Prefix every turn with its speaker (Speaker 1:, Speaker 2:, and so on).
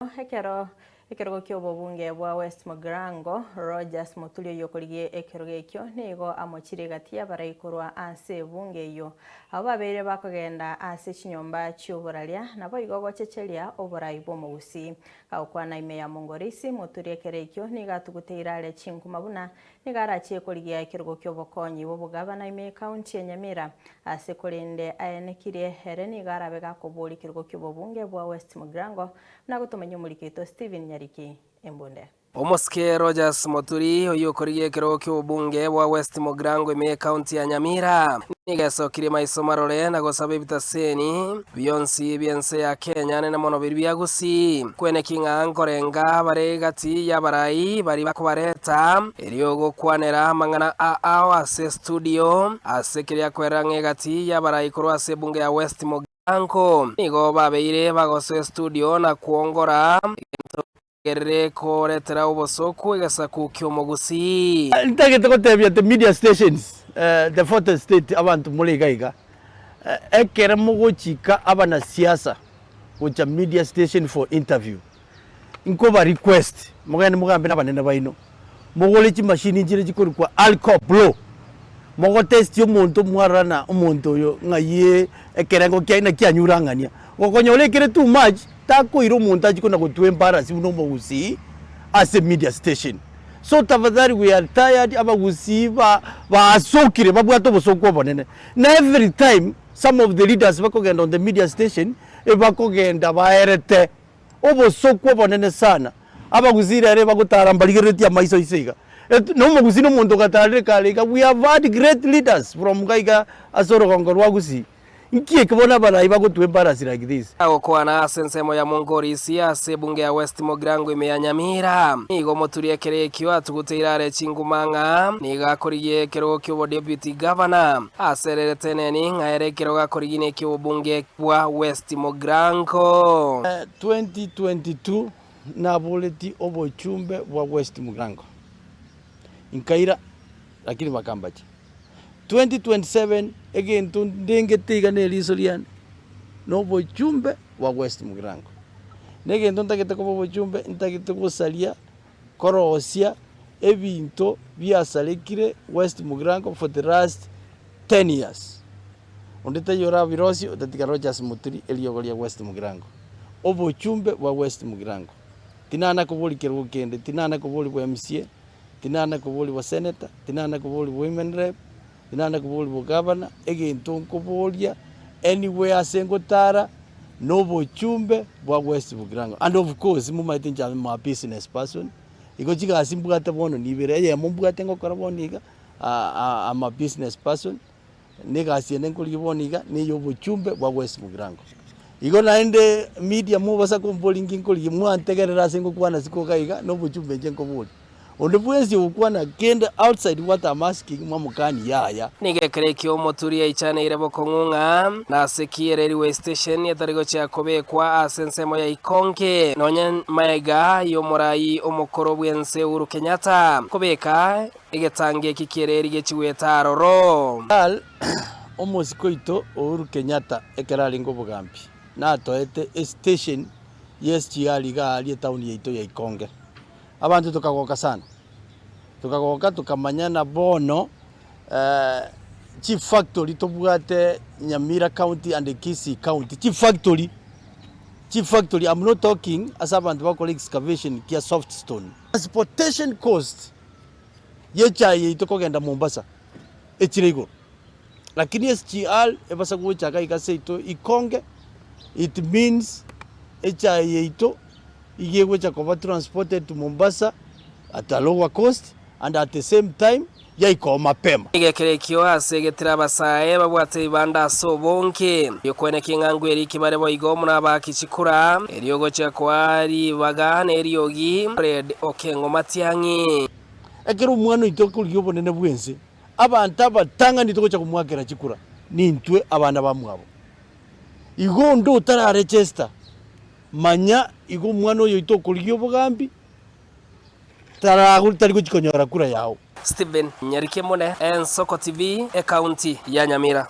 Speaker 1: Ekero ekerogo ki'obobunge bwa West Mugirango, Rogers Muturi oyokorigia ekerogo ekio nigo amochire egati y'abarai korwa ase ebunge eyio. Abwo babeire bakogenda ase chinyomba chi'oboraria naboigo gochecheria oborai bw'omogusii. Gagokwana ime ya Mongorisi, Muturi ekero ekio nigo atuguteire are chinkuma buna Nigo arachie korigia ekerogo ki'obokonyi bw'obogabana ime y'Ekaunti ya Nyamira, ase korende aenekirie ere nigo arabe gakoboria ekerogo ki'obobunge bwa West Mugirango, buna gotomanyia omoriki oito Stephen Nyariki Embunde.
Speaker 2: Omosike Rogers Moturi, oyio okorigia ekerogo ki'obobunge bwa West Mugirango ime y'Ekaunti ya Nyamira, nigo esokirie maiso marore na gosaba ebitaseni bionsi bi'ense ya Kenya nene mono biria bia Gusii, kweneki ng'a nkorenga bare gati y'abarai baria bakobareta erio gokwanera amang'ana a ao ase studio ase keria kwerera ng'a egati y'abarai korwa ase ebunge ya West Mugirango nigo babeire bagosoa estudio na kwongora egento Gerere koretera obosoku egesaku ki'omogusii.
Speaker 3: Ntagete gotebia the media stations, the fourth estate abanto more iga iga, ekere mogochika abanasiasa gocha media station for interview, nkoba request mogende mogambe na abanene baino, mogore chimashini nchire chikorokwa alcohol blow, mogotesti omonto mwarora na omonto oyo ng'ai ekerengo kiaye naki anyure ang'ania. Gokonyora ekere too much, takoira omonto achie kona gotwa embarrass buna omogusii ase media station. So tafadhali we are tired abagusii ba basokire babwate obosoku obonene. Na every time some of the leaders bakogenda on the media station, ebakogenda baerete obosoku obonene sana. Abagusii rero ebagotara mbarigereretie amaiso inse iga. Na omogusii na omonto ogatarire kare iga, we have had great leaders from iga iga ase orogongo rwa Gusii. Nki eke bono abarai bagotwa embarasi like this?
Speaker 2: Agokwana ase ensemo ya Mongorisi ase ebunge ya West Mugirango ime ya Nyamira, nigo omoturi ekero ekio atuguteire are chinguma ng'a nigo akorigia ekerogo ki'obodeputy governor asererete eneni ng'a ere ekerogo akorigia neki'obobunge bwa West Mugirango.
Speaker 3: 2022 naboreti obochumbe bwa West Mugirango nkaira lakini bakambacha. 2027 egento ndengete iga ne eriso riane, na obochumbe bwa West Mugirango. Na egento ntagete koba obochumbe, ntagete gosaria, korosia ebinto biasarekire West Mugirango for the last ten years. Onde taiyo orabirosie otatiga Rodgers Muturi eriogo ria West Mugirango. Obochumbe bwa West Mugirango. Tinana koboria kerogo kende, tinana koboria bwa MCA, Tinana koborigwa senator, tinana koborigwa women rep, tinana koborigwa governor, egento nkoboria anywhere ase ngotara na obochumbe bwa West Mugirango. And of course momaete inche am a business person, igo chigasi mbwate bono nibere, eyemo mbwate ngokora bono iga, am a business person. Na egasi ende nkorigia bono iga, neye obochumbe bwa West Mugirango. Igo naende media mobasa komboria inki nkorigia, mwantegerera ase ngokwana isiko iga iga, na obochumbe inche nkoboria. Onde bwensi ogokwana kende outside what am asking, mwamokani yaya.
Speaker 2: Nigo ekero ekio omoturi aichaneire bokong'u ng'a nase ki railway station etari gochia kobekwa ase ensemo ya Ikonge, nonya maega y'omorai omokoro bw'ense Uhuru Kenyatta kobeka Egetango eki ki'ereeri gechigwete aroro.
Speaker 3: Al, omosike oito Uhuru Kenyatta ekero arenge obogambi natoete estation ye SGR iga aaria etown yaito ya Ikonge. Abanto tokagoka sana, tokagoka tokamanya na bono chifactory tobwate Nyamira county and Kisii county, chifactory, chifactory am not talking ase abanto bagokora excavation kia soft stone. Transportation cost y'echae yaito kogenda Mombasa echire igoro, lakini SGR ebasa gocha iga iga seito ikonge, it means echae yaito iga egocha koba transported to Mombasa at a lower cost and at the same time yaikoo mapema.
Speaker 2: Nigo ekero ekio ase egetire abasae babwate ebibanda ase obonge, ri'okweneka eng'ango eriki bare boigo buna abaaki chikura, erio gochia koa ribaga na eriogi Fred Okeng'o Matiang'i.
Speaker 3: Ekero omwana oito akorigia obonene bw'ense, abanto abatang'ani togocha komoakera chikura nintwe abana bamwabo. Igo onde otararegester, manya igo omwana oyo oito okorigia obogambi, tari gochia konyora kura yao.
Speaker 2: Stephen Nyarikemune, Ensoko TV, Ekaunti ya Nyamira.